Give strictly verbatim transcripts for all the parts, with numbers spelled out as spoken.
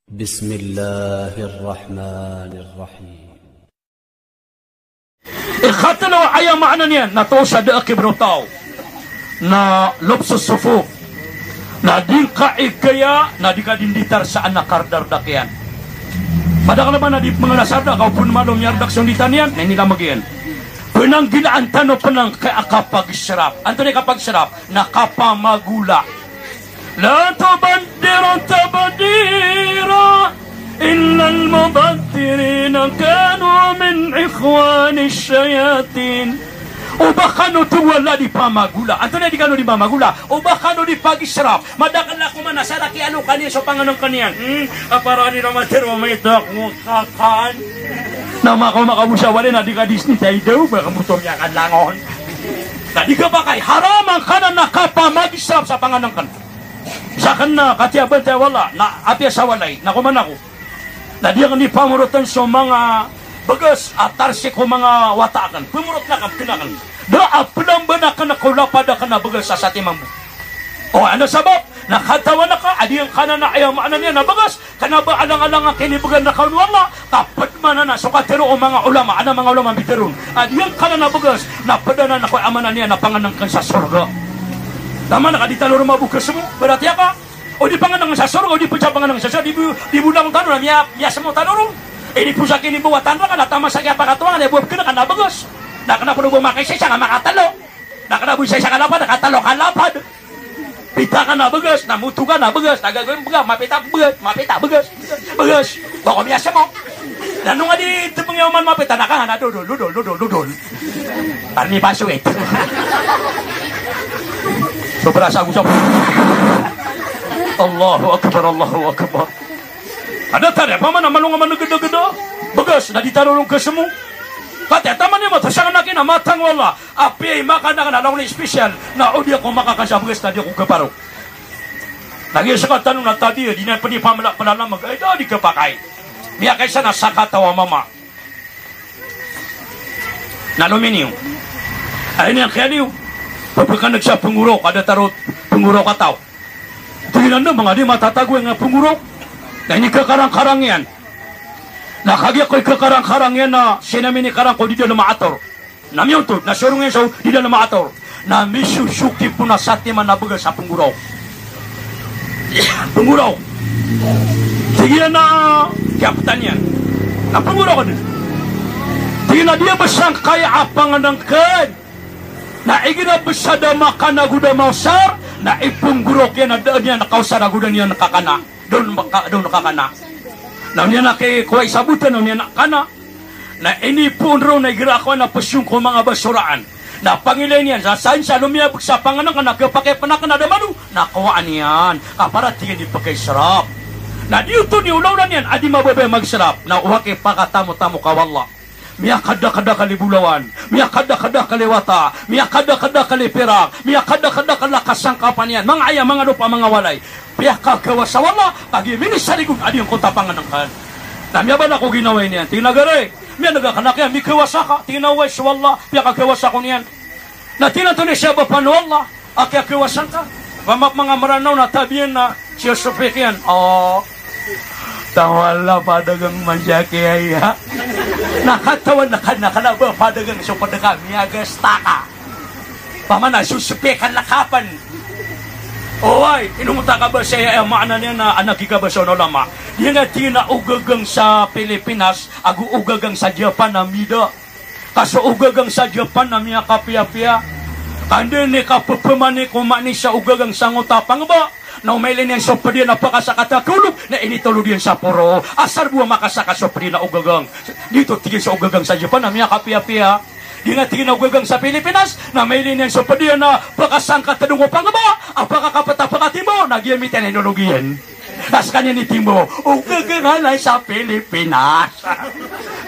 Bismillahir Rahmanir Rahim. Ikatlo a aya maana niyan na toos a da a kibrotao na lobs as-sufuf. Na di ngka ikaya, na di ka di nditar sa ana kardardak iyan. Madakl a ba na di manga nasardak, ka opama malo miyardak so nditan iyan, na inilamag iyan. Pnanggilaan tano pn angkai a kapagsrap. Antonaa i kapagsrap? Na kapamagola. La tubaddiru tabdira, innal mubaddirina kanu min ikhwani shayatin. O ba kano, tig o Allah, di pamagola. Antonaa i di kano di pamagola? O ba kano di pagisrap. Madakl a koman a sarak i alokan iyan so pangnngkn iyan. Hmm, a para di na matero maitak mo kakan. Na makaoma ka bo sa walay na di ka di sni sa idaw, ba ka mboto miyakan langon. Na di ka pakay, haram angkanan a kapamagisrap sa pangnngkn. Sakn na katiyaban tano o Allah, na apiya sa walay, na koman ako. Na di akn di pamorotn so manga bgas a tarsik o manga wata akn. Pmorotn akn, pkn akn. Da a plamban akn ko lapad akn a bgas a satiman bo. O, ano sabap? Na katawan ka a di angkanan a aya maana niyan na bgas, kna ba alang-alang a kinibgan rka on o Allah, ka pd man anan so katharo o manga ulama, adn a manga ulama a mbitharo on a di angkanan a bgas, na pd anan ko aya maana niyan na pangnngkn sa sorga. Taman ka di tano roo mabokes mo, berarti aka, o di pangnngkn sa sorga, o di pd sa pangnngkn sa sorga, di bo, di bo langon tano na miya, miyasmo tano roo. Inipoon sa kinibawatan rka na taman sa kiyapakatowan, na bo pkn ka na bgas. Na kna bo makaisa-isa ka makatlo. Na kna bo isa-isa ka lapad, katlo ka lapad. Pita ka na bgas, na moto ka na bgas, na gagawin bgas, mapita bgas, mapita bgas, bgas. Ba ko miyasmo. Na ino nga di tbngi oman mapita, na ka nga na dodol, dodol, dodol, dodol. Parni pasuit. So berasa ko sa. Allahu Akbar, Allahu Akbar. Ada tari, apa mana malong a manggdagda? Bgas, na di tano roo kesmo. Kati a taman iyan, mata sangan aki na matang o Allah. Apiya i makan akn a langon i special, na o di ako makakan sa bgas na di ako keparo. Na giya sktano na tadi, di na pd i pamla-, plamag, ay da di kepakay. Miyakaisa na sakataw a mama. Na lominiyo. Ay niyan kiyaliyo. Pphakandg sa pngorok, ada taro pngorok a taw. Tig iyan a manga di matatago iyan a pngorok. Na inikakarangkarang iyan. Na kagiya ko ikakarangkarang iyan na sii na minikarang ko di dalm a ator. Na miyontod, na sorong iyan so di dalm a ator. Na misosokip on a satiman a bgas a pngorok. Pngorok. Tig iyan a kiyaptan iyan. Na pngorok on. Tig iyan a di a bs angkaya a pangnngkn. Na igira bs a da makan ago da maosar, na ipnggorok iyan a da niyan kaosar ago da niyan kakana. Da on maka-, da on kakana. Na on iyan a kikowa i sabot, na on iyan a kana. Na inipoon roo na igira kowan a psong ko manga basoraan. Na pangilay niyan, sa sain sa lomiyabg sa pangnngkn na kepakay pn akn a da malo, na kowaan iyan. Ka para tig iyan di pkaisrap. Na di oto i olaola niyan a di mababaya magsrap. Na owa kipakatamotamo ka o Allah. Miyakadakdakl i bolawan, miyakadakdakl i wata, miyakadakdakl i pirak, miyakadakdakl a kasangkapan iyan. Manga aya, manga lopa, manga walay. Piyakagawas o Allah, kagiya minisaligon a di angkoto a pangnngkn. Na miyabala ko ginawai niyan. Tig iyan a gari, miyan'g akn a kiya, migawas aka. Tig iyan a oway so Allah, piyakagawas ako niyan. Na tig iyan a antonaa i sabap o Allah a kiyagawasan ka? Ba ma-, manga Mranaw na tabiya na siyosopik iyan. O, tawala padagang man sa kiya iya. Na katawan ka na kna ba padagang so pd ka, miyagasta ka. Pamana sosopik ka na kapan. Oway, ino ngka kabasa aya, aya maana niyan na anak i kabasa o ulama. Di nga tig iyan a ogagang sa Pilipinas ago ogagang sa Japan a mida. Ka so ogagang sa Japan na miyakapiyapiya. Ka anda i kapphamanik o maana sa ogagang sangkoto a pangba. Na o mailay niyan so pd iyan a pakasakat a kaolog, na initolod iyan sa poro. Asar bo a makasakat so pd iyan a ogagang. Giyoto tig iyan so ogagang sa Japan na miyakapiyapiya. Di nga tig iyan a ogagang sa Pilipinas, na mailay niyan so pd iyan a pakasangkat a dong o pangba, a pakakapt a pakatimbo, na giya mitiyan inolog iyan. Na skaniyan i timbo, ogagang anan sa Pilipinas.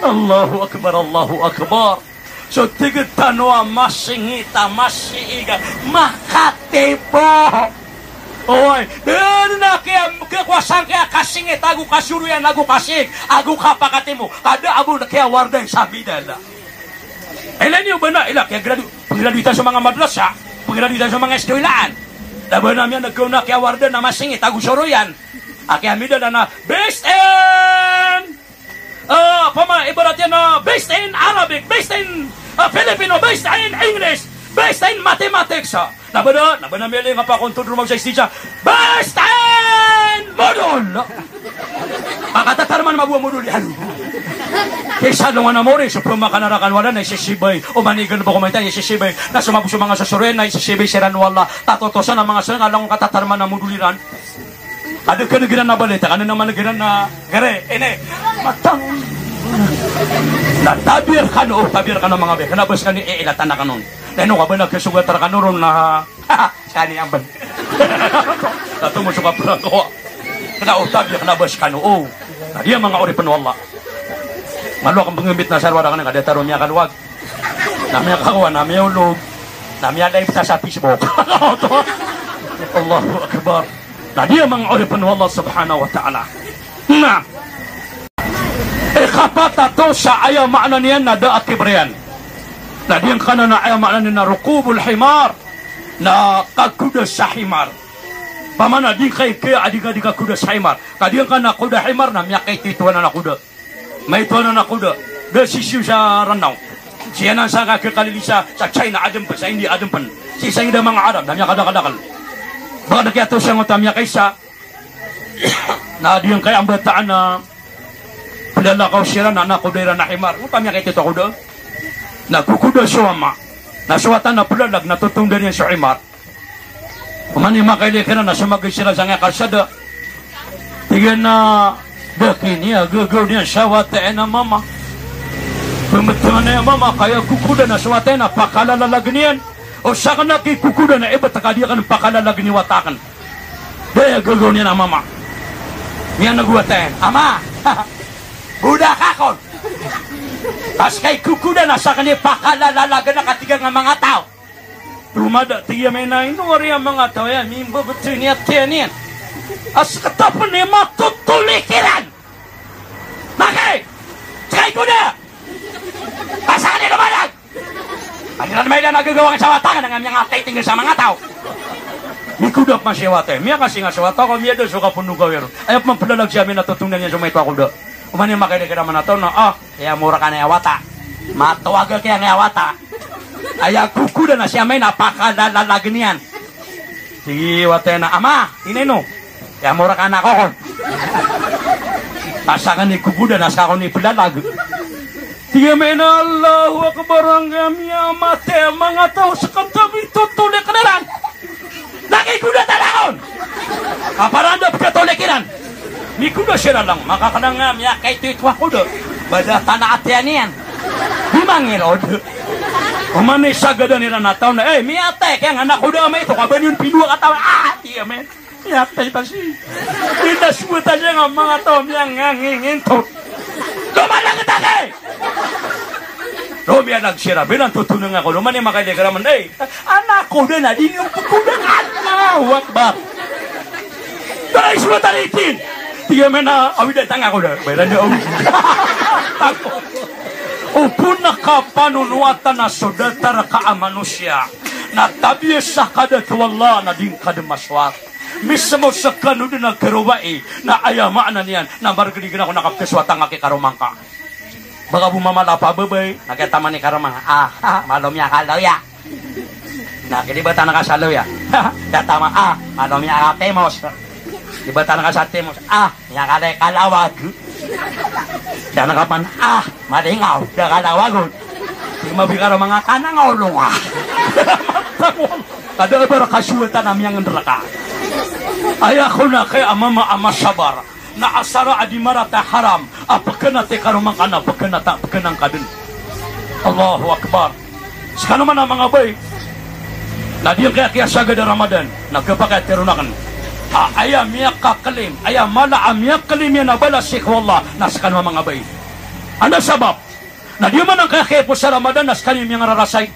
Allahu Akbar, Allahu Akbar. So tig tano a masingit a masiig a makatibo. Oway, da dn a kiya, kiyakowa sangkaya kasingit ago kasoroyan ago kasiig ago kapakatimbo. Ka da a bo kiyawardan sa midal. Ilay niyo ba na, ilay, kiyagradu-, pnggraduitan so manga madrasa, pnggraduitan so manga eskolaan. Da ba na miyan'g ko na kiyawardan a masingit ago soroyan. A kiyamidala na, best in, ah, pama, ibarat iyan na, best in Arabic, best in, ah, Filipino, best in English, best in mathematics, ah. Na ba da, na ba na miyaling a pakontod roo magsasisa, best in modol. Makatatarman mabo a modol iyan. Kisa alongan a mori, so pemakan a rakan wala na isisibay. Oman i ganba ko maita, isisibay. Na so mabo so manga sosoro iyan na isisibay siran o Allah. Tatotosan a manga sosoro iyan, alongan katatarman a modol iran. Adn a kanigiran a balita, kanigiran a gari, ini, matang. Na tabi rkano, tabi rkano manga bay, kna ba skano i ilatan akn on. Na ino ka ba na kasogat rkano ron na, skaniyan pn. Tato mo so kaprang ko. Kna o tabi, kna ba skano, o. Na di a manga oripn o Allah. Malo akn pngimbit na sarwara kna ka di taro miyakalowag. Na miyakakowa, na miyaolog, na miyalive ta sa Facebook. Allahu Akbar. Na di a manga oripn o Allah Subhanahu wa Ta'ala. Na ikapat a taw sa aya maana niyan na da a kibr iyan. Na di ngka na, na aya maana niyan na rukubul himar, na kagoda sa himar. Pamana di ngka i kaya a di ngka di kagoda sa himar. Ka di ngka na koda himar na miyakaitoito anan a koda. Maito anan a koda. Da sisiyo sa Ranaw. Sii anan sa kakalilisa sa China, adn pn sa India, adn pn. Sii sa India manga Arab, na miyakadakadakl. Ba da kiyatoos iyan oto a miyakaisa. Na di ngka i ambataan a plalakaw siran na, na koda iran a himar. Oto a miyakaitoito a koda. Na kokoda so ama. Na so wata na plalag na totonda niyan so himar. Oman i makailay kiran na somagad siran sangkai a kalsada. Tig iyan a, da kini a gagaw niyan sa wata iyan a mama. Pmbtngan iyan a mama, ka aya kokoda na so wata iyan a pakalalalagn iyan. O sakn a kikokoda na ibt ka di akn pakalalag i wata akn. Da aya gagaw niyan a mama. Miyaneg o wata iyan, ama, bodak akn. Ka ska i kokoda na sakn i pakalalalagn ka, tig iyan a manga taw. Romada, tig iyan a maina, ino ari a manga taw aya mimbebetoy niyan a tiyan iyan a sktapn i matotolek iran. Maki! Ska i koda! Asal i romadag! Pag iran mailay na gagawang sa wata, nga miyangakaiting sa manga taw. Mikoda pman si wata. Miyakasinga si wata, ka miyada so kaponogaw iron. Aya pman plalag si ama na totonda niyan so maito a koda. Oman i makailay kiran a manga taw na, ah, aya mora ka na aya wata. Matowag ka aya wata. Aya kokoda na si ama na pakalalalagn iyan. Tig i wata iyan a, ama, ino ino? Aya mora ka na kokon. Asal i kokoda na ska kon i plalag. Tig iyan a maina, Allahu Akbar, angkaya miyamatay a manga taw, ska ta mitotolek iran. Na kikoda ta rakn. Ka paran da pkatolek iran. Mikoda siran lang, makakna nga miyakaitoito a koda. Ba da tana a tiyan iyan. Di mangirod. Oman i sagadan iran a taw na, eh, miyatay ka aya nga na koda a maito, ka ba niyo pindowaa ka taw, ah, tig iyan a maina. Miyatay ta si. Inda so wata iyan a manga taw a miyangangingintot. Lomalag ta ki! Lomiyalag siran, ba iran totonda nga koda. Oman i makailay kiran a manga, eh, ana koda na di niyo pkoda. Allahu Akbar. Taray so wata ritin. Tig iyan a maina, awid a tanga koda. Ba iran di awid. Opama ka panonowatan a so datar ka a manosiya na tabiya sa kadat o Allah na di ngka dn masowat. Mismo skano dn a karowai, na aya maana niyan na margn i gina ko na kapkasowat angka ki karoma ngka. Ba ka bo mamala a pababay, na kiyataman i karoma ngka, ah, ah, malo miyakalaw iya. Na kilibatan ka sa law iya. Kiyataman, ah, malo miyakatimos. Kilibatan ka sa timos, ah, miyakalaw i kalawag. Kiyana ka pman, ah, malingaw, miyakalawag on. Di mabikar a manga kanang olong, ah. Ka da a ba rakasowatan a miyangnrka. Aya kon a kaya a mama a masabar. Na asar a di marata a haram a pknat i karoma ngka na pknat a pknat ngka dn. Allahu Akbar. Skano man a manga bay. Na di ngka kiyasagad a Ramadan. Na khapakay a tharoon akn a aya miyakaklaim, aya mala a miyaklaim iyan a balas sii ko Allah na skano a manga bay. Anda sabap? Na di man ngka kiyaposa Ramadan na skano i miyangararasay.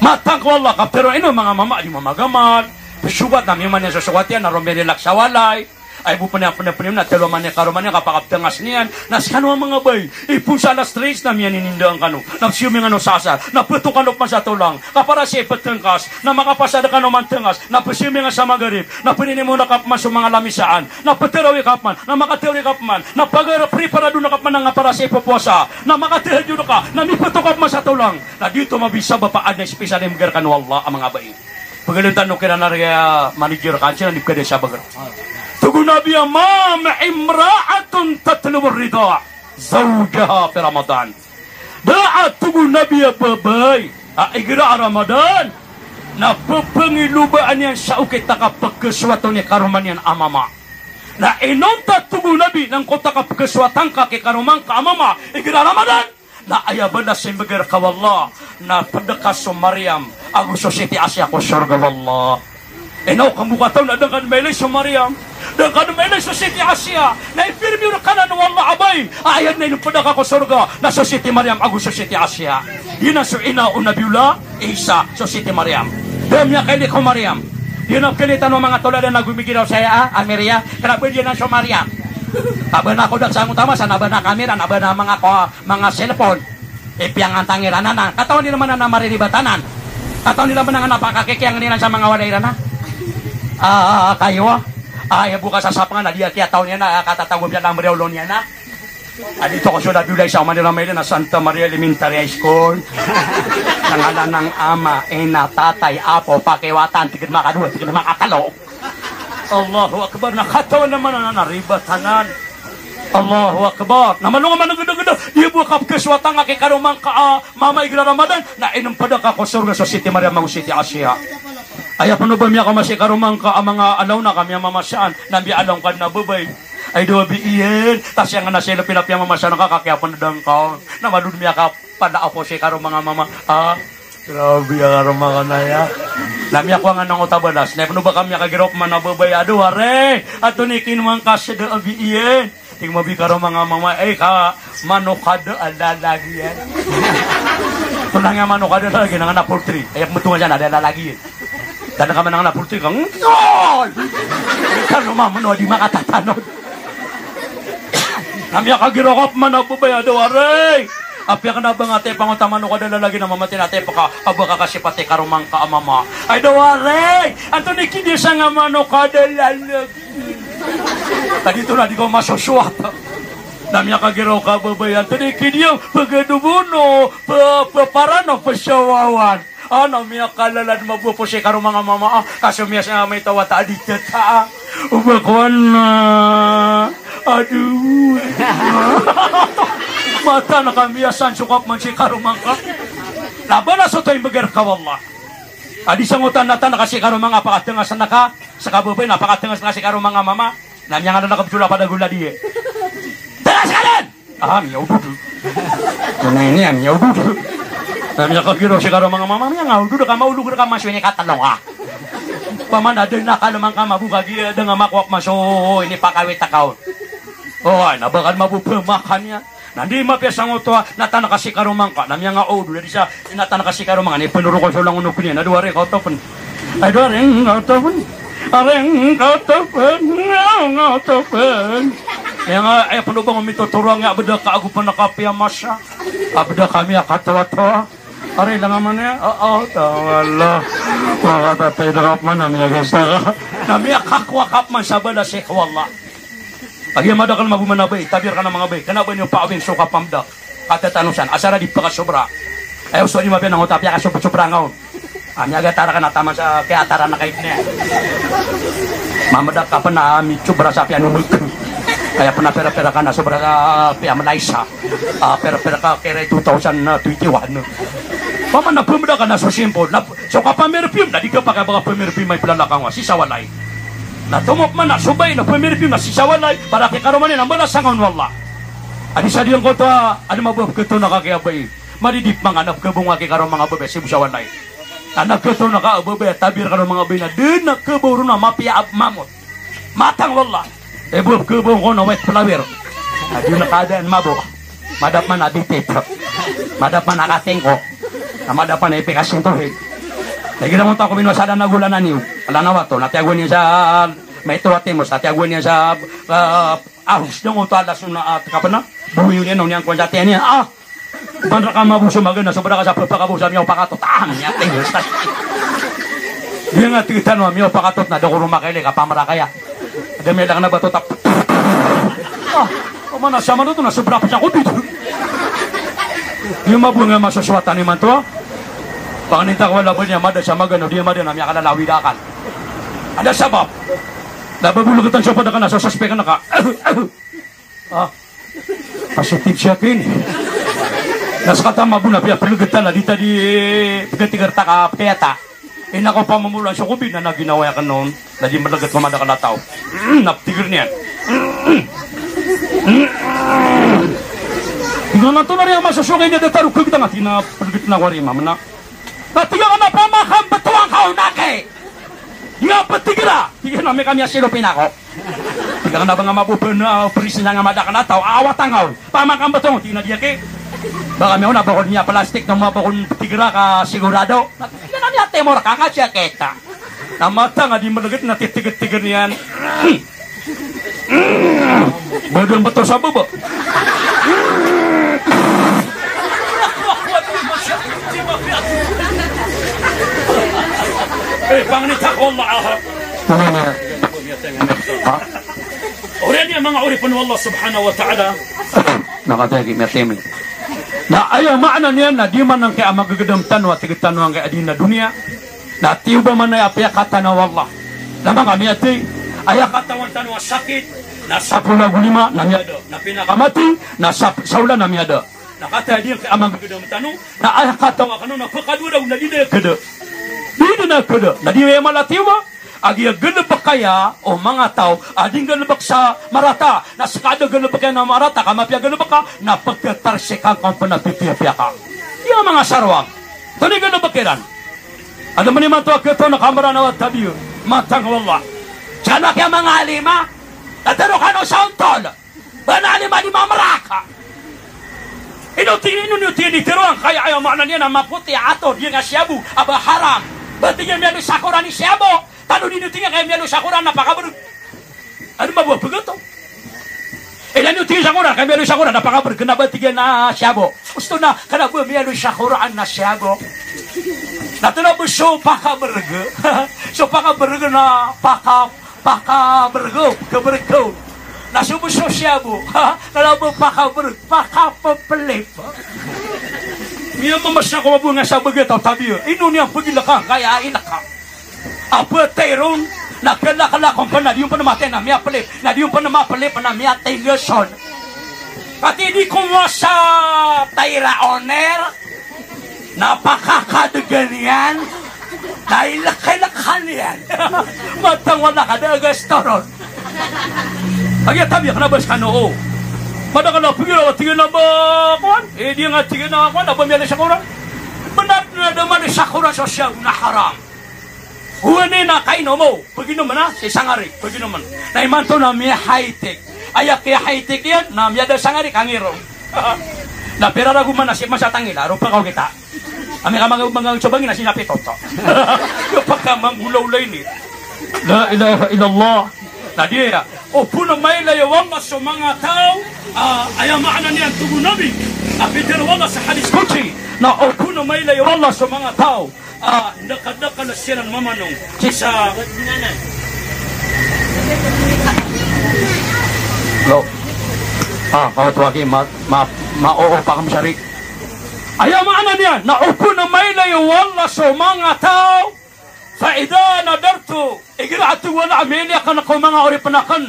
Matang ko Allah, kaptharoon ino manga mama a di mamagamal. Psogat na miyaman iyan so sowat iyan na romirelak sa walay. Ay bo pn aya pn, pn na tlo man i karoma niyan, kapakaptngas niyan. Na skano a manga bai, ipoon sa alas tres na miyaninindaan kano. Na psiyomi ngano sa asar, na pto kano pman sa tolang. Kapara sa iptngkas, na makapasad kano mantngas. Na psiyomi ngka sa magrib, na pninimona ka pman so manga lamisaan. Na ptarawi ka pman, na makatarawi ka pman. Na pagar-, preparado na ka pman a ngka para sa ipopowasa. Na makatahajjud ka, na mipto ka pman sa tolang. Na di oto mabisabap a adn a special a imbgay rkano o Allah a manga bai. Pagaloy tano kiran a riya manager ka, ansi na di pkada sa bagr. Tig o Nabi a, "Ma min imra'atin tatlubur rida zawjiha fi Ramadan." Da a tig o Nabi a babay a igira a Ramadan na pphangilobaan iyan sa okit a kapkhasowat on i karoma niyan a mama. Na inonta tig o Nabi na angkoto a kapkhasowatan ka ki karoma ngka a mama igira a Ramadan, na aya balas a imbgay rka o Allah na pd ka so Maryam ago so Siti Asiya ko sorga o Allah. Ino, kambo kataw na da ngka dn mailay so Maryam, da ngka dn mailay so Siti Asiya. Na ipirmiyo rka nan o Allah a bai a aya dn a inpd ka ko sorga na so Siti Maryam ago so Siti Asiya. Giyanan so ina o Nabiyullah Isa, so Siti Maryam. Da miyakailay ko Maryam. Giyanan pkailay tano a manga toladan ago migiraw saya a, a Maryam. Kna ba giyanan so Maryam. A ba na kodak sa ngotama sa, na ba na kamera, na ba na manga ko-, manga cellphone. Ipiyangantangan iran anan. Katawan iran man anan a mariribat anan. Katawan iran man anan a pakakikiyangn iran sa manga walay iran a. Ah, kayo a. Ah, aya bo kasasapangan a di a kiyataw niyan a, ah, katatago iyan a mriyaw lon iyan a. A di to ko so Nabiyullah Isa, oman iran mailay na Santa Maria Elementary High School. Sa ngalan ng Ama, Ina, Tatay, Apo, Pakiwatan, tig iyan makadowa, tig iyan makatlo. Allahu Akbar. Na katawan iran man anan a ribat anan. Allahu Akbar. Na malo nga manggdagda, di bo kapkhasowatan ka ki karoma ngka a mama igira Ramadan, na inpd ka ko sorga so Siti Maryam ago Siti Asiya. Aya pn o ba miyakaoma si karoma ngka a manga alaw na ka miyamamasaan, na miyaalaw ngka dn a babay. Ay dawa bi iyan, ta siyang na sila pila piyamamasaan ka, kakiya pn da ngka on. Na malo dn miyaka- Pada apo si karoma nga mama. Ah, grabe ya karoma ka na ya. Na miyakowa nga na ngota balas. Na ipno ba ka miyakagiraw pman a babay a, "Adowa re, antonaa i kinowa ngka sa da a bi iyan?" Tig mambo i karoma nga mama, "Ay ka, mano ka da a lalag iyan." Tonaa nga mano ka da a lalag iyan, na nga na poultry. Ay, pmbotongan siya na da a lalag iyan. Tanda ka man a nga na poultry ka. Ngoy! Kano mambo a di makatatanod. Na miyakagiraw ka pman a babay a, "Adowa re, apiya kna ba nga tep angkoto a mano ka da a lalag iyan, na mamatay na tep ka, a ba ka kasipat i karoma ngka a mama." "Ay, adowa re, antonaa i kidiya sangka mano ka da a lalag iyan?" Tadi to na di ka masosowat. Na miyakagiraw ka a babay, "Antonaa i kidiya, pagadobo no, pa-, paparan o pasawawan?" Ana miyakalalad mambo a posi karoma nga mama a, ka so miyasa nga maito a wata a di tata a. O ba kowan na. Adowa. Matan ka miyasan so kapman si karoma ngka. Na balas oto a imbgay rka o Allah. A di sangkoto a natan ka si karoma nga, pakatngas na ka, sa kababay na pakatngas na ka si karoma nga mama. Na miyangadan a kabsola pada gola di. Tngas ka dn! Ah, miyaododo. Kna ini, ah, miyaododo. Na miyakagiraw si karoma nga mama, miyangaododo ka, maolog rka man so inikatlo ka. Paman a da na kalman ka mabo kagiya da nga makowa pman so inipakawit ka on. O, ay, na ba ka dn mabo pmakan iyan. Na di mapiya sangkoto a natan ka si karoma ngka, na miyangaododo, na di sa natan ka si karoma ngka, na ipnoro ka so langon o koniyan, na adowa re, kaoto pn. Ay, adowa re, kaoto pn. Are, kaoto pn, kaoto pn. Aya nga, aya pn o ba nga mitotoro a nga bda ka ago pn a kapiya masa. A bda ka miyakatowatowa. Are, langaman iyan. O, o, tawala. Makatatay da ka pman a miyagasta ka. Na miyakakowa ka pman sa balas ko Allah. Kagiya madakl mambo man a bai, tabiya rkano a manga bai, kna ba niyo paawin so kapamdak. Katatanosan, asar a di pkasobra. Aya oso di mapiya na ngota a piyakasobsobra nga on. A miyagatar ka na taman sa kiyataran a kaid niyan. Mamdak ka pn a mitsobra sa piyanonot. Aya pn a pira-pira ka na sobra sa piyamlaysa. A pira-pira ka kira two thousand twenty-one. Paman na pmdak ka na so simple. Na so kapamirpiyom na di ka pakay a ba ka pamirpiyom a iplalakaw nga sii sa walay. Na tomo pman a so bai na pamirpiyom na sii sa walay, para ki karoma niyan na mbala sa nga on o Allah. A di sa di angkoto a, a di mabo a pkatoon a kakiya bai. Madidi pman nga na pkabonga ki karoma nga babay sii bo sa walay. Na pkatoon a ka babay a tabiya rkano a manga bai na da na kabaw ron a mapiya a mamot. Matang o Allah. Aya bo a pkabong ko na white flower. A di na kadaan mabo. Madap man a bitit. Madap man a katingko. Na madap man a ipikasintohig. Na igira ngota ko minowa sa adan a gola na niyo. Ala na wato, na tiyago niyo sa Maito a timos, ati ago niyan sa, ah, ahos dong oto ala sona, ah, kapena. Boyo niyan, no niyan kowan sa tiyan niyan. Ah, bandra ka mabo so magana, so bra ka sa pepakabosa miyaw pakatot. Ah, niyan timos. Di nga tig tano a miyaw pakatot na da ko ron makailay ka pamarakaya. Da miyaw lang na bato tap. Ah, o mana sa mano to na sobra pa sa COVID. Di mabo nga masosowatan imanto. Panganinta ko wala ba niya mada sa magana, di mada na miyakalalawi da akal. Ada sabap. Na babologetan so pada ka na, so suspek na ka. Ah, positive siya kini. Na sekata mabo na piyapelegetan na di ta di pegetiger ta ka pekayata. Ina ko pamomoloan so COVID na, na ginawa iyan ken on. Na di meleget ko madakl a taw. Na petiger niyan. Ino na to na riya masosongay niya da taro kegdang a tina peleget na ko ari mamena. Na tig iyan a pamakambetowan ka on aki. Di nga petigera. Tig iyan a mika miyasilop ina ko. Tig iyan a ba nga mabo pen a, ah, perisen nga madakl a taw, awatan ka on. Pamakambetowan, tig iyan a di aki. Ba ka miyaona ba kon miyaplastik, na mabo kon petigera ka sigurado. Na tig iyan a miyatimor ka nga siya kita. Na mata nga di meleget na titiger-tiger niyan. Badan beto sa baba. Eh, panganinta ko Allah, aha. Ha? Oriyan iyan manga oripen o Allah subhanahu wa ta'ala. Na kataya ki miyatimos. Na aya maana niyan na di man angkai a magegedam tano a tig tano angkai a di na doniya. Na tiyoba man aya piyakatana o Allah. Na manga miyatay, aya katawan tano a sakit, na sapolo ago lima na miyada. Na pinakamati, na sap-, saolan na miyada. Na kataya di angkai a magegedam tano, na aya katawan kano na pekadowa daw na di da keda. Di da na keda. Na di aya mala tiyoba, a giya galebek aya o manga taw a di nggalebek sa marata. Na seka da galebek iyan a marata ka mapiya galebek ka, na pekatarsik angka on pen a pipiyapiya ka. Iya manga sarowang. Toni galebek iran. Ada mani manto a ketoon a kameranaw a tabiya. Matang o Allah. Siya na kiya manga alima. Tatero kano sa ontol. Ba na alima di mameraka. Ino tig iyan, ino niyo tig iyan i tero angkaya, aya maana niyan a mapoti a ato, di nga shabu, a ba haram. Ba tig iyan miyaloy sa Qur'an i shabu. Tano di niyo tig iyan kaya miyaloy sa Qur'an na pakabereg. Ano ba buwa begeto? Ina niyo tig iyan sa Qur'an, kaya miyaloy sa Qur'an na pakabereg, kena ba tig iyan na shabu. Osto na, kena ba miyaloy sa Qur'an na shabu. Na tena ba so pakabereg. So pakabereg na paka Pakabereg, kebereg. Na so bo so shabu. Kala bo pakabereg, pakapepelip. Miyamamasa ko bo nga sa beget a tabiya. Ino niyan pegileka, kaya ileka. A petay ron, na kelakelak on pen na di on pen matay na miyapelip. Na di on pen mapelip na miyatay leson. Pati di ko masa tayra oner. Na pakakadegen iyan, na ilekelekan iyan. Matang wala ka da a gasto ron. Agi a tabiya kena ba sekano o. Madakl a pegiraw a tig iyan a ba kowan. Eh, di nga tig iyan a kowan, a ba miyaloy sa Qur'an. Benar na da maloy sa Qur'an so shabu na haram. Owani na kaino mo, peginomen a, si sangari, peginomen. Na imanto na miya-high-tech. Aya kiya-high-tech iyan, na miyada sangari kangiro. Na pira rago man a si masa tangila, ropa kaw kita. Ami ka manga, manga so bangin a sinapitoto. Ropa ka manggolawla ini. La ilaha illallah. Na di aya. O puna mailay o Allah so manga taw, ah, aya maana niyan tig o Nabi. A pitero o Allah sa hadis qudsi. Na o puna mailay o Allah so manga taw. Ah, ndakadakal siran mamanong. Sisa. Lo. Ah, kawat waki, ma, ma, ma, oo, pakam sari. Aya maana niyan, na o puna mailay o Allah so manga taw. Fa idha nadhartu, igira a tig o Allah a miyailay aken ko manga oripen aken.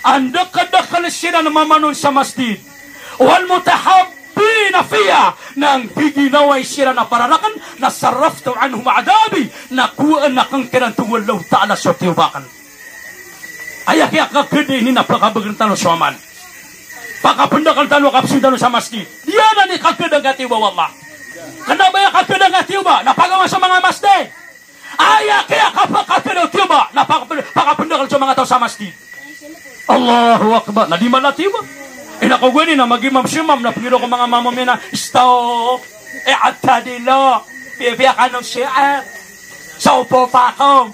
An dakadakal siran mamanon sa masjid. Wal mutahabbina fiyya, na nggiginawai siran a para raken, na sarraftu anhum adhabi, na kowaan aken kiran, tig o Allahu Ta'ala, so tiyoba aken. Aya kiyakakeda ini na pakabagr tano so amal. Pakapendakal tano a kapsing tano sa masjid. Di anan i kakeda angkai a tiyoba o Allah. Kena ba aya kakeda angkai a tiyoba, na pagawan so manga masjid. Aya kiyakapakakeda o tiyoba, na pakapendakal so manga taw sa masjid. Allahu Akbar. Na di mala tiyoba. Ina ko gowani na mag-imam si imam na pengiro ko manga mamom iyan a, stop. I'tadilu. Piyapiya kano si, eh. Sawfu fakum.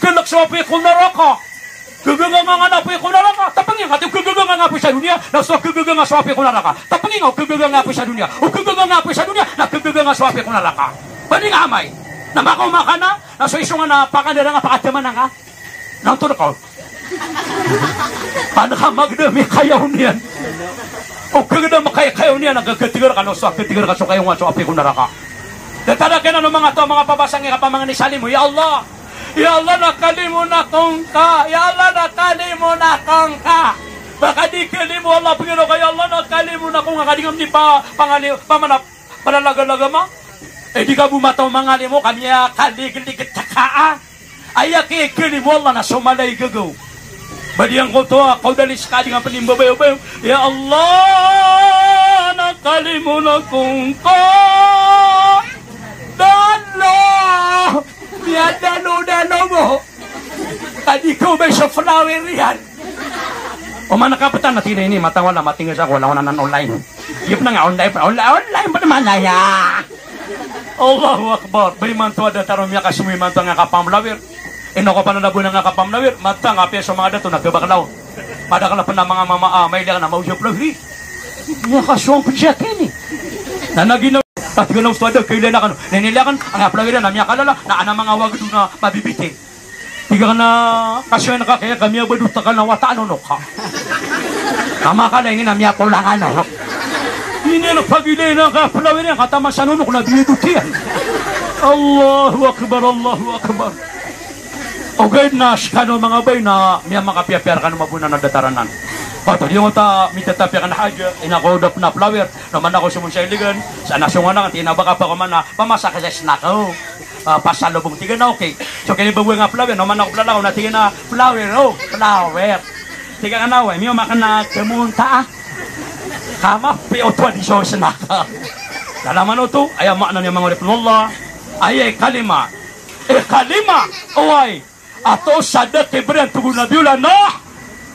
kalk so apoy ko naraka. Kagaganga nga na apoy ko naraka. Tapangi nga, ati o kagaganga nga apoy sa doniya, na so kagaganga so apoy ko naraka. Tapangi nga, o kagaganga nga apoy sa doniya. O kagaganga nga apoy sa doniya, na kagaganga so apoy ko naraka. Pwede nga amay. Na makaoma ka na, na so iso nga na pakandarang a pakataman nga. Nang to na ka. Ano ka magdami kayaw niyan? O kagdami kay kayaw niyan, ang kagatigar ka, no, so kagatigar ka, so kayaw nga, so apoy ko naraka. Datar a kena no manga to, manga pabasang i kapamangni sa limo, ya Allah. Ya Allah, na kalimo na kongka. Ya Allah, na kalimo na kongka. Baka di kalimo Allah, pagiro ka, ya Allah, na kalimo na kongka. Kadi ngam di pa, pangali, pamana, palalaga-laga ma. E di ka bo mataw mangalimo, kami a kaliglig taka a. Aya ki kalimo Allah na so mala i gagaw. Ba di angkoto a kaodalis ka di nga pn imbabayaw-bayaw. Ya Allah, na kalimo na kongka. Dano. Miyadano-dano bo. Kadi ko ba so flower iyan. O mana kapetan na tina ini, matawala, matingas ako, wala ko nanan online. Iyop na nga online, online, online pa naman na ya. Allahu Akbar. Ba imanto a datar o miyakasimo imanto a nga kapamlawir. Ino ko pananabona nga kapamlawir, mata nga piya so manga dato na kabaklaw. Madakl a pn a manga mama a, mailay akn a maoja plawiri. Miyakasong pn siya kini. Na nagina, pati ko na ustad a kailay na kano. Na inilay akn, a nga plawir na miyakalala, na ana manga wagdo na mabibiti. Tig akn a, kasoy na ka kaya kami a ba dotakal na wata a nonok ka. Kama ka na ini na miyakolangan a. Ini na pagilay na ka, plawir iyan, kataman sa nonok na biyadot iyan. Allahu Akbar, Allahu Akbar. Ogaid na skano manga bay na miyamakapiyapiya rkano mabona na datar anan. Pato di ngota mitatapiya kan haja, ina ko dap na plawir, na mana ko sumon sa iligan, sa nasongan na, tina baka pa ko mana, pamasa ka sa snack, o. Ah, pasalobong, tig iyan a okay. So kini bago nga flower, no, mana ko flower, na tig iyan a flower, o, flower. Tig iyan a, way, miyo makna kemunta, a. Kama, pi oto a di so snack. Lalaman oto, aya maana niyan manga oripn o Allah. Aya ikalima. Ikalima, oway. Ato sa da kibariyan, tig o Nabiyullah Nuh,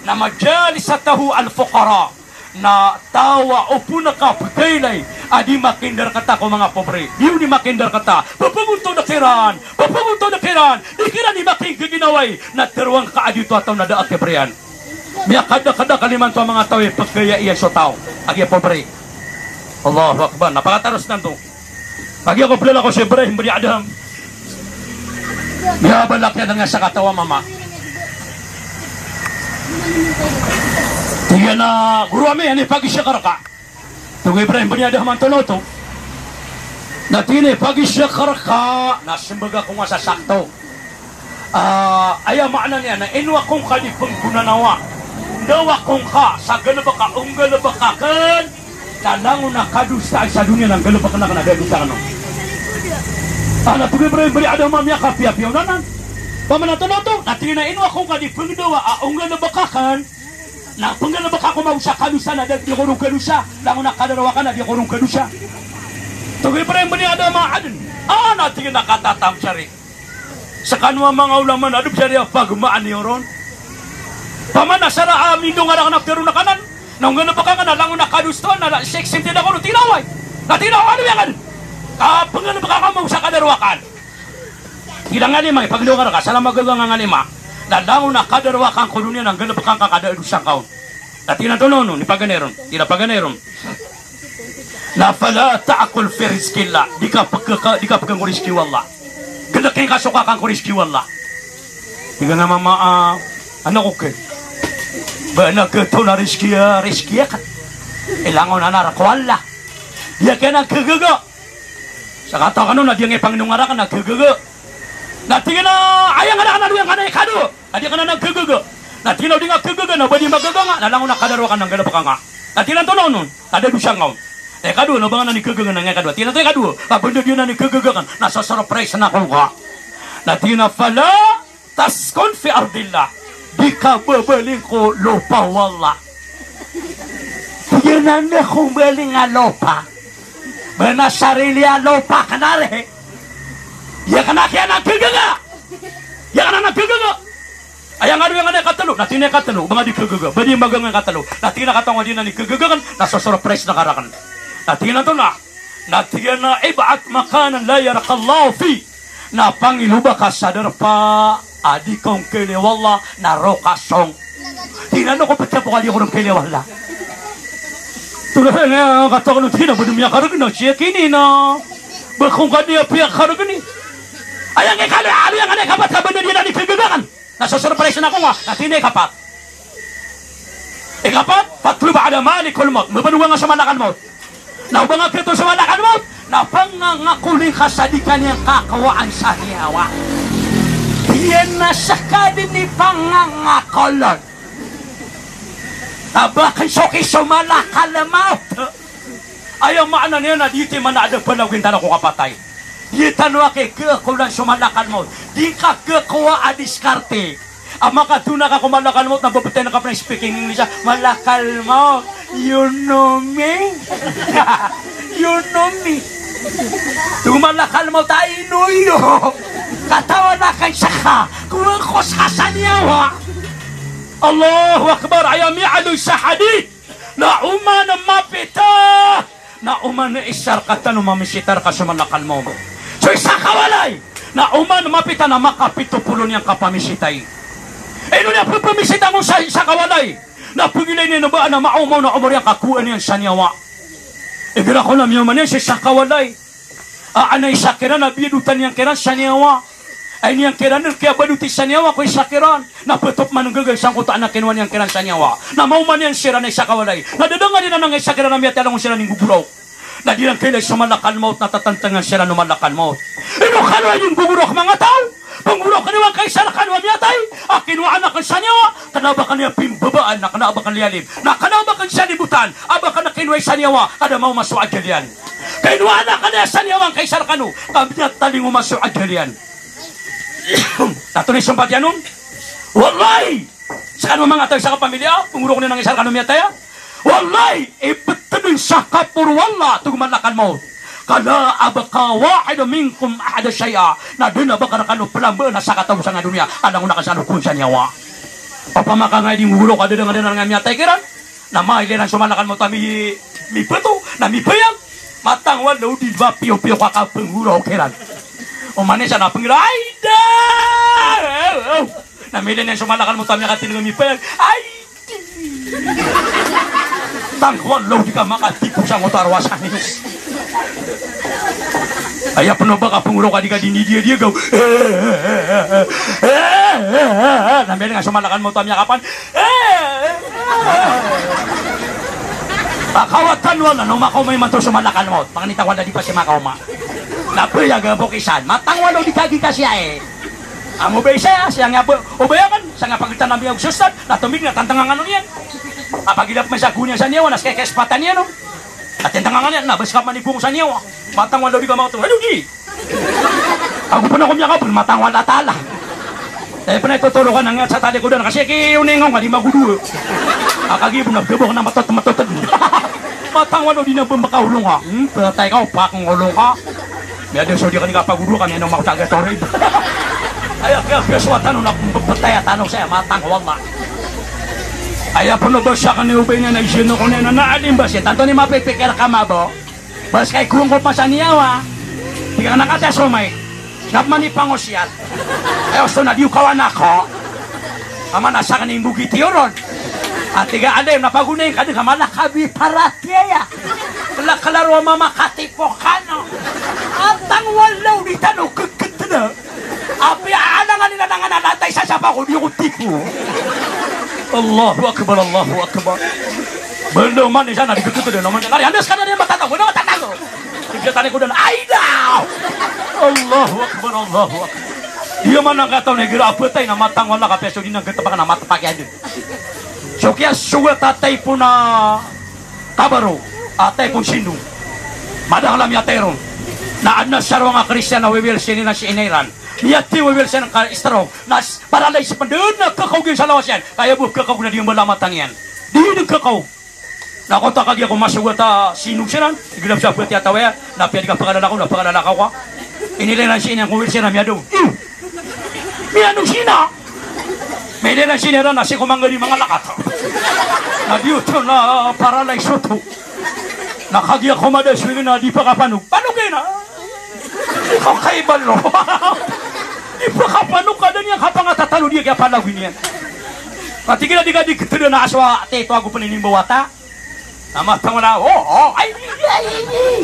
na majalisatahu al-fuqara. Na taw a opama ka pkailay a di makindarkata ko manga pobre. Di o di makindarkata. Ppagontod kiran. Ppagontod kiran. Di kiran di makinggginawai. Na tharoang ka a giyoto a taw na da a kibariyan. Miyakadakadakl imanto a manga taw i pkaya iyan so taw a giya pobre. Allahu Akbar. Na pakataros nanto. Kagiya ko plala ko si Ibrahim bin Adham. Miyabalak iyan a nga sakataw a mama. Tig iyan a, goro ami, ino i pagisyakar ka? Tig o Ibrahim bin Adham antonaa oto. Na tig iyan a pagisyakar ka, na smbag ako nga sa sakto. Ah, aya maana niyan na ino ako ngka di pnggonanawa. Ndaw ako ngka sa galbk a onggalbk akn, na langon a kadosaan sa doniya na nggalbkn akn a da a dosa akn on. Ah, na tig o Ibrahim bin Adham a miyakapiyapiya on anan. Pamana oto, na tig iyan a ino ako ngka di pnggonanawa a onggalbk akn, na pnggalbk ako mawsa kadosaan a da, di ko ron kadosa, langon a kadaraw akn a di ko ron kadosa. Tig o Ibrahim bin Adham a adn. Ah, na tig iyan a katatam sari. Skano a manga ulama na adn sari a pagmaan iyo ron. Pamana sara a mindong a rakn a ptharoon akn anan, na onggalbk akn a langon a kadosaan, na sixteen tida ko ron, tig iyan a oway. Na tig iyan a oway, ano iyan ka dn? Ka pnggalbka ka mambo sa kadarowakan. Tig iyan a ngalima, ipagndao ka rka, sa na magaga nga ngalima. Na langon a kadarowakan ko doniya na nggalbkan ka ka da a dosa ngka on. Na tig iyan antonaa onon i paganay ron? Tig iyan a paganay ron na fala ta'kul fi rizqillah. Di ka pkh-, di ka pkhang ko rizki o Allah. Gdkn ka so kakan ko rizki o Allah. Tig iyan a mama, ah, anak ko kn. Ba na gto na rizki, ah, rizki akn. Ilangon anan rka o Allah. Di akn a gagaga. Sa katawan kano na di nga ipangnonga rakn a gagaga. Na tig iyan a, aya nga rakn a dowa nga na ikadowa. Na di akn anan gagaga. Na tig iyan a o di nga gagaga na ba di magaga nga, na langon a kadarowakan na nggalbka nga. Na tig iyan antonaa onon? Ka da a dosa ngka on. Na ikadowa, na ba nga anan gagaga na nga ikadowa. Tig iyan a ikadowa, ka ba di akn anan gagaga akn, na sosurprise na ako ngka. Na tig iyan a fala taskun fi ardillah. Di ka babaling ko lopa o Allah. Tig iyan a anda ko mbaling a lopa? Ba na sarili a lopa akn ari. Di akn anan gagaga. Di akn anan gagaga. Aya nga dowa nga na ikatlo, na tig iyan a ikatlo, ba nga di gagaga, ba di magaga nga ikatlo. Na tig iyan a katawan ko di anan gagaga akn, na sosurprise na ka rakn. Na tig iyan antonaa? Na tig iyan a ib'ath makanan la yaraqullahu fih. Na pangiloba ka sa darpa a di ka on kailay o Allah, na roo ka song. Tig iyan a anda ko pthapo ka di ako on kailay o Allah? Tig iyan a katawan ko, tig iyan a ba di miyakargn a siya kini na ba ko ngka di a piyakargn i. Aya nga ikalo, aya nga na ikapat ka ba na di anan gagaga akn. Na sosurprise na ako ngka, na tig iyan a ikapat. Ikapat, fatlub ala malikil mawt. Mbabalowa nga so malakal mawt. Na o ba nga gto so malakal mawt, na pangangakoli ngka sa di ka niyan kakowaan sa niyawa. Tig iyan a skaniyan i pangangakol on. Na ba akn so ki so malakal mawt. Aya maana niyan na di ti mana ada palaw gintana ko kapatay. Di tano a kikhakolan so malakal mawt. Di ngka khakowa a diskarte. A makadona ka ko malakal mawt na babtayan ka pn a speaking English a, "Malakal mawt, you know me?" You know me? Tig o malakal mawt a, "I know you." Katawan akn ska, kowaan ko ska sa niyawa. Allahu Akbar, aya miyaaloy sa hadith. Na oman mapita, na oman isa rkatano mamisitar ka so malakal mawt. So isa ka walay, na oman mapita na makapito polo niyan kapamisitai. Ino niyan pphamisita ngka sa isa ka walay? Na pagilay niyan ba na maoma on a omor iyan ka kowaan iyan sa niyawa. Igira ko na miyaoma niyan sa isa ka walay. A, anay sa kiran a biyadotan iyan kiran sa niyawa. Ay niyan kiran, kiyabadoti sa niyawa ko isa kiran. Na ptop man nggaga sangkoto a kinowa niyan kiran sa niyawa. Na maoma niyan siran a isa ka walay. Na dadangan iran a isa kiran a miyatay a langon siran i nggogoraok. Na di iran kailay so malakal mawt na tatantangan siran o malakal mawt. Ino kano a inggogoraok manga taw? Pnggoraok niyo angkai sa rkano a miyatay a kinowaan akn sa niyawa, kna o ba akn iyan pimbabaan, na kna o ba akn liyalim, na kna o ba akn salibotan, a ba akn kinowai sa niyawa, ka da maoma so ajal iyan. Kinowaan akn iyan sa niyawa angkai sa rkano, ka da talingoma so ajal iyan. Na antonaa i sompat iyan on? Wallahi! Skano manga taw sa kapamilya, pnggoraok niyo angkai sa rkano a miyatay a, wallahi, iptdn sa kaporo o Allah, tig o malakal mawt, ka la abqa wa'ada minkum ahada shay'a. Na da a ba akn rkano plambaan a sakataw sa nga doniya a langon akn sa lokowan sa niyawa. Opama ka ngkai di nggogoraok ka da dn a miyatay kiran, na mailay iran so malakal mawt a mi-, mipato, na mibayang. Matang wala o di ba piyo-piyo ka kapnggoraok kiran. Oman isa na pnggiraw, ay da! Na mailay niyan so malakal mawt a miyakatindg a mibayang. Ay! Tangko a law di ka makatipo sa ngoto a rowasan iyo. Aya pn o ba ka pnggoro ka di ka dinidiya-diya gaw. Na miyalingka so malakal mawt a miyakapan. Kawatan wala na makaoma imanto so malakal mawt. Paknita wala di pa siya makaoma. Na baya ga bokisan. Matang wala o di ka gikasiya e. Amo ba isa, siya nga ba, o ba yakan, sa nga pagitan na miyag sustan, na tomig na tantangangan iyan. Apagila pman sa goniya sa niyawa, na sa kaya kespatan iyan, no? Na tantangangan iyan, na bas ka manibong sa niyawa. Matang wala o di ka makato, "Hello, di!" Ako pn ako miyakapon, matang wala tala. Tayo pn ay totolokan ang sa talikodan, kasi ki uningaw nga di maguduwa. Akagi pn nagdabok na matot-, matoted. Matang wala o di na ba makaulong ka. Hmm, patay ka, opak ng ulong ka. Miyada so di ka di kapagodo kami ano makataga torid. Aya kaya kaya suwatan o nakapagpatay at ano saya matang wala. Aya pn o ba siya kani ubay niya na isino ko niya na naalim ba siya? Tanto ni mapipikir ka mabo. Bas kay kuwang ko pa sa niyawa. Tig iyan a kataya so mike. Siyap man i pangosiyal. Aya osto na di o kawan ako. Ama na sakn i mbogiti oron. A tig iyan a alim na pagonay ka dn ka mala ka biparatiyaya. Kla-, klaro a mama katipo kano. Antang wala o di tano kkttda. Apiya alangan iyan a langan a latay sa sapa ko di ko tipo. Allahu Akbar, Allahu Akbar. Bendo man iyan a di kkttda. Naman iyan a ri, andas ka na ri matatago, na matatago. Tig iyan tani ko dan, ay daw! Allahu Akbar, Allahu Akbar. Iya man angkataw na igira a phatay na matang wala ka piya so di na gtpak na matpak iyan dn. So kiya so wata a taypo na kabaro, a taypo sindong. Madakl a miyatay ron. Na adn a sarong a Kristiyan a wewel siyan iran si ina iran. Miyatay wewel siyan ka stroke. Na s-, paralyze pn dn a kakaw gin sa lawas iyan. Kaya bo kakaw na di mbala matang iyan. Di dn kakaw. Na koto a kagiya ko masogat a sinog siran, igira sa pati a taw iyan, na piya di ka pakalalakaw, na pakalalakaw ka. Inilay iran si ina iyan ko wheelchair na miyadaw. Ih! Miyanog si ina! Miyailay iran si ina iran na sii ko mangadi mangalakat. Na di oto na paralyze oto. Na kagiya ko mada so ina na di pakapanog. Panog ina! Di ko kaibalo. Di pakapanog ka dn iyan kapangatatalo di aya kiyapalagoy niyan. Pati gira di ka di ktda na aso a tito ago pn inimbawata. Na matang wala, o, o, ay, ay, ay, ay.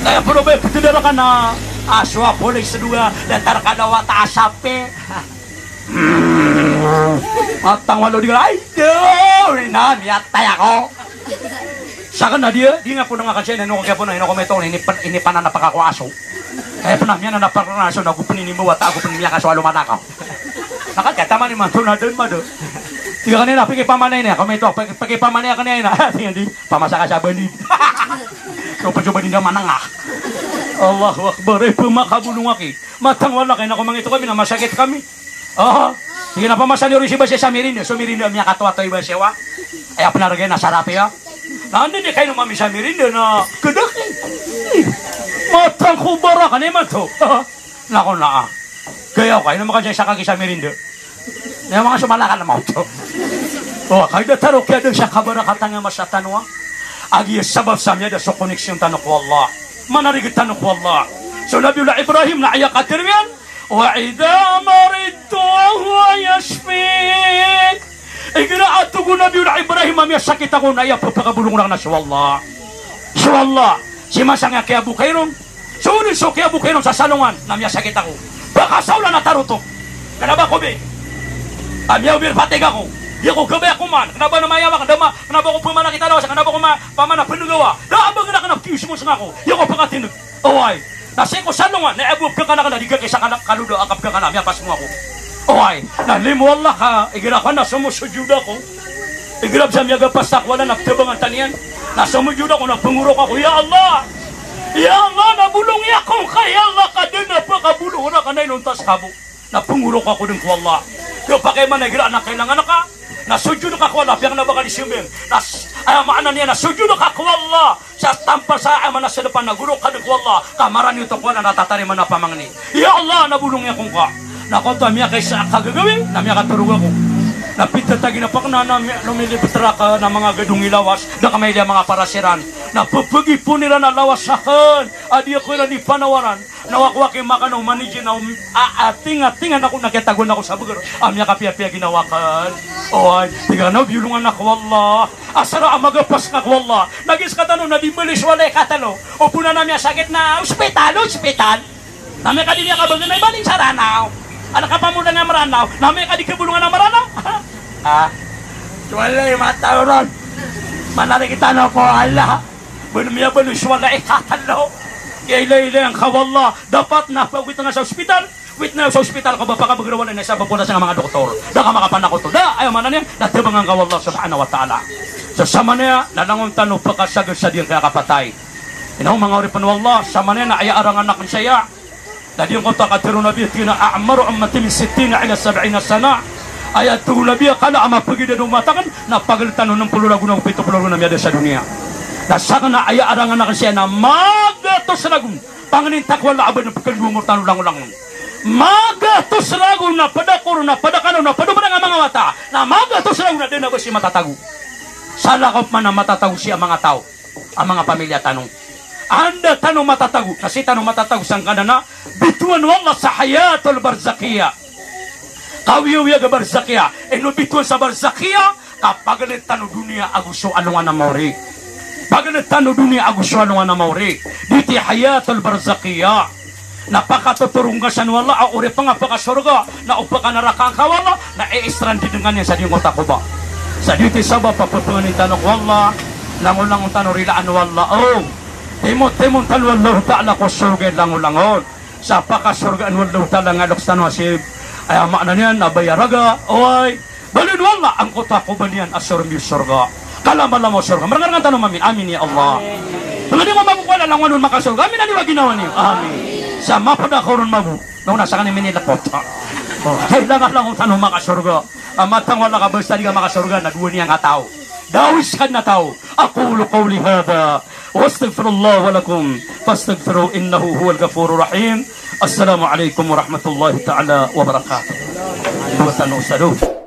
Kaya puro ba ktda rka na aso a polis dowa, datar ka da wata a sapi. Matang wala di ka, ay, do, ina, miyatay ako. Sakn na di, di nga ko nangakasiya na ino ko kiyapo na ino ko mito, ini pan-, ini pananapak ako a aso. Kaya pn a miyananapak rka na aso na ago pn inimbawata, ago pn miyakaso a lomanakaw. Maka kataman imanto na dn mada. Tig iyan kanina, pakipamanay niyan, ko mito, paki-, pakipamanay akn iyan, tig iyan di, pamasa ka sa bandid. So pn so bandid a mananga. Allahu Akbar, ay pmakabolong aki. Matang wala ka ina ko mangito kami na masakit kami. Aha. Tig iyan a pamasa niyo ron si base sa Mirinda. So Mirinda a miyakatowa-towa i base wa. Aya pn a rgay na sarap iya. Na anda di kainom ami sa Mirinda na kdaki. Matang ko baraka na imanto. Aha. Nako na a. Gaya ka, inom ka sa isa kagi sa Mirinda. Na manga so malakal a maoto. O, kay da taro kiyada sa kabarakatan a masa tano a. Agiya sabap sa miyada so koneksyon tano ko Allah. Manarig tano ko Allah. So Nabiyullah Ibrahim na aya katharo iyan, "Wa idha maridtu fahuwa yashfin." Igira a tig o Nabiyullah Ibrahim a miyasakit ako na aya pphakabolong rakn na so Allah. So Allah. Si masa nga kiyabokay ron. So dn so kiyabokay ron sa salongan na miyasakit ako. Pakasaolan a tarotok. Kna ba ko bi. A miyaobi rpatig ako. Di ako kabaya koman. Kna ba na mayawa, kna ba, kna ba ko pmanakit a lawas, kna ba ko ma-, pamana pngawa. Da a ba kna kna kiyosmos nga ako. Di ako pakatineg. Oway. Na sii ko salongan, na aya bo pkakana kna di gakay sa kala-, kaloda a kapkakana, miyapasmo ako. Oway, na limo Allah ka, igira ko na somosojud ako. Igira bsa miyagapas sa kowala na ptabangan tano iyan. Na somojud ako, na pngorok ako, ya Allah! Ya Allah, na bolongi ako ngka, ya Allah, ka da na pakabolong rakn a inonta ska bo. Na pngorok ako dn ko Allah. Kiyapakay man a igira a kailangan ka, na sojud ka ko Allah, piya kna ba ka di siyambing. Na s-, aya maana niyan na sojud ka ko Allah. Sa tampal sa aya maana sa dpan na gorok ka dn ko Allah, ka marani oto ko Allah na tatarimaan a pamangni. Ya Allah, na bolongi ako ngka. Na koto a miyakaisa a kagagawii, na miyakatorog ako. Na pithataginapa akn na, na miya-, lomilipet rakn a manga gadong i lawas, da kamailay a manga paras iran. Na pphagipoon iran a lawas akn, a di ako iran di panawaran. Na wako aki makano maniji na om-, a, a, tinga, tinga na ko na kiyatagoan ako sa bgr. A miyakapiyapiya ginawa akn. Oway, tig iyan a biolongan ako o Allah. Asar a magapas nga ko Allah. Na giya skatano na di mbaloy so walay katalo. O pona na miyasakit na ospital, ospital. Na miyakadi miyakabagr na ibaling sa Ranaw. Ana kapamolong a Mranaw. Na miyakadi kabolongan a Mranaw. Ah. So walay matao ron. Manarig tano ko Allah. Ba na miyabaloy so walay katalo. Kiyailay-ilay angka o Allah. Dapat na pagwit nga sa ospital. Wit na sa ospital ka ba pakabagr a walay na isa ba ponas nga manga doktor. Da ka makapanakoto. Da, aya maana niyan, na tabangan ka o Allah subhanahu wa ta'ala. So samanaya na langon tano pakasagad sa di ngka kapatay. Ino manga oripn o Allah, samanaya na aya arangan akn saya. Na di ngkoto a katharo o Nabi, tig iyan a, "A'maru ummati min sittina ila sab'ina sana." Aya tig o Nabi a kala a mapagidad o umat akn, na pagl tano nm polo ragon ago pito polo ragon a miyada sa doniya. Na sakn na aya arangan akn saya na magatos ragon. Pangnin ta ko Allah a ba dn pkhandowa ngkoto a langolangon. Magatos ragon a pd a koro, na pd a kano, na pd a manga wata. Na magatos ragon a da na ba sii matatago. Salakaw pman a matatago sii a manga taw. A manga pamilya tano. Anda tano matatago? Na sii tano matatago sangkanan a bitowan o Allah sa hayatul barzakhiyah. Kawiyawiyaga barzakhiyah. Ino bitowan sa barzakhiyah? Ka paganad tano doniya ago so alongan a maori. Paganad tano doniya ago so alongan a maori. Diti hayatul barzakhiyah. Na pakatotorongasan o Allah a oripn a pakasorga, na o pakanaraka ngka o Allah, na iisrandidngan iyan sa di ngka oto koba. Sa diti sabap a pphangnin tano ko Allah, langolangon tano rilaan o Allah. O, timotimon tano o Allahu Ta'ala ko sorga i langolangon. Sa pakasorgaan o Allahu Ta'ala ngka loks tano a si, aya maana niyan a baya raga, oway. Baloyn o Allah angkoto a koba niyan a sormi o sorga. Kalamalama o sorga. Marangarangan tano mamin. Amin ya Allah. Pangadi ngka mabo ko Allah langowan on makasorga. Amin, aniwa ginawa niyo. Amin. Sa mapd a kaoron mabo. Nona sa kani minilapot. O, hay langolangon tano makasorga. A matang o Allah ka basta di ka makasorga na dowa niyan a taw. Dawi skadn a taw. Aqulu qawli hadha wa astaghfirullah wa lakum fastaghfiruhu innahu huwal ghafurur rahim. Assalamu alaikum warahmatullahi ta'ala wabarakatuh. Buwatan ustadz.